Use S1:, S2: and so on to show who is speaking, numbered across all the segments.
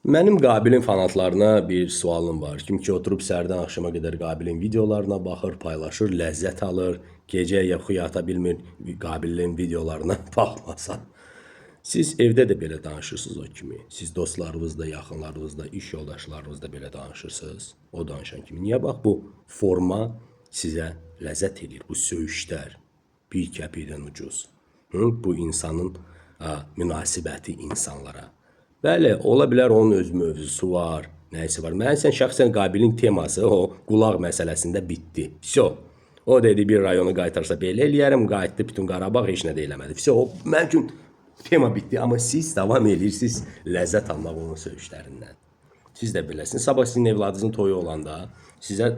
S1: Mənim Qabilin fanatlarına bir sualım var. Kim ki oturub səhərdən axşama qədər Qabilin videolarına baxır, paylaşır, ləzzət alır, gecə yuxu yata bilmir Qabilin videolarına baxmasa. Siz evdə də belə danışırsınız o kimi. Siz dostlarınızla, yaxınlarınızla, iş yoldaşlarınızla belə danışırsınız. O danışan kimi. Niyə bax bu forma sizə ləzzət eləyir? Bu söyüşlər bir qəpikdən ucuz. Hı? Bu insanın münasibəti insanlara. Bəli, ola bilər onun öz mövzusu var, nəyisə var. Mən sən şəxsən Qabilin teması o qulaq məsələsində bitdi. Vso. O dedi bir rayonu qaytarsa belə eləyərəm, qayıtdı bütün Qarabağ heç nə də eləmədi. Vso, o mənim üçün tema bitdi, amma siz davam eləyirsiniz ləzzət almaq onun söyüşlərindən. Siz də biləsiniz. Sabah sizin evladınızın toyu olanda sizə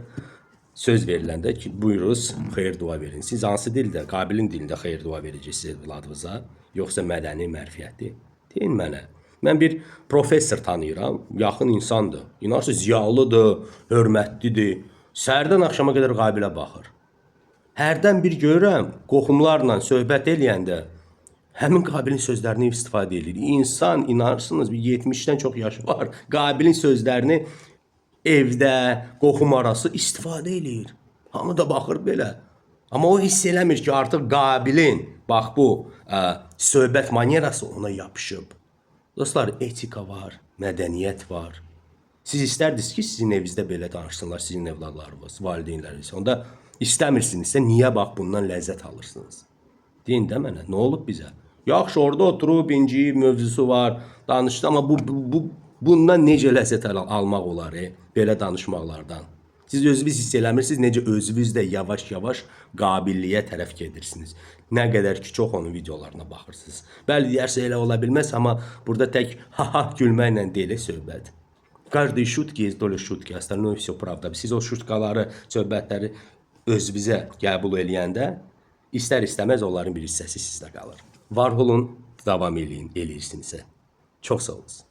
S1: söz veriləndə ki, buyuruz, xeyir dua verin. Siz hansı dildə, Qabilin dilində xeyir dua verəcəksiniz evladınıza, yoxsa mədəni, mərifətli? Deyin mənə. Mən bir professor tanıyıram, yaxın insandır. İnanırsınız, ziyalıdır, hörmətlidir. Səhərdən axşama qədər Qabilə baxır. Hərdən bir görürəm, qohumlarla söhbət eləyəndə həmin Qabilin sözlərini istifadə edir. İnsan inanırsınız, bir 70-dən çox yaşı var. Qabilin sözlərini evdə, qohum arası istifadə eləyir. Hamı da baxır belə. Amma o hiss eləmir ki, artıq Qabilin bax bu söhbət manerası ona yapışıb. Dostlar, etika var, mədəniyyət var. Siz istərdiniz ki, sizin evinizdə belə danışsınlar, sizin evladlarınız, valideynləriniz. Onda istəmirsinizsə, niyə bax bundan ləzzət alırsınız? Deyin də mənə, nə olub bizə? Yaxşı, orada oturub, inciyib, mövzusu var, danışdı, amma bu bundan necə ləzzət almaq olar, belə danışmaqlardan? Siz özünüz hiss eləmirsiniz, necə özünüz də yavaş-yavaş qabilliyə tərəf gedirsiniz. Nə qədər ki, çox onun videolarına baxırsınız. Bəli, deyərsə elə ola bilməz, amma burada tək ha-ha gülməklə deyil söhbət. Каждой шутки есть доля шутки, остальное все правда. Siz o şutkaları, söhbətləri özünüzə qəbul eləyəndə istər-istəməz onların bir hissəsi sizdə qalır. Var olun, davam eləyin, eləyirsinizsə. Çox sağ olun.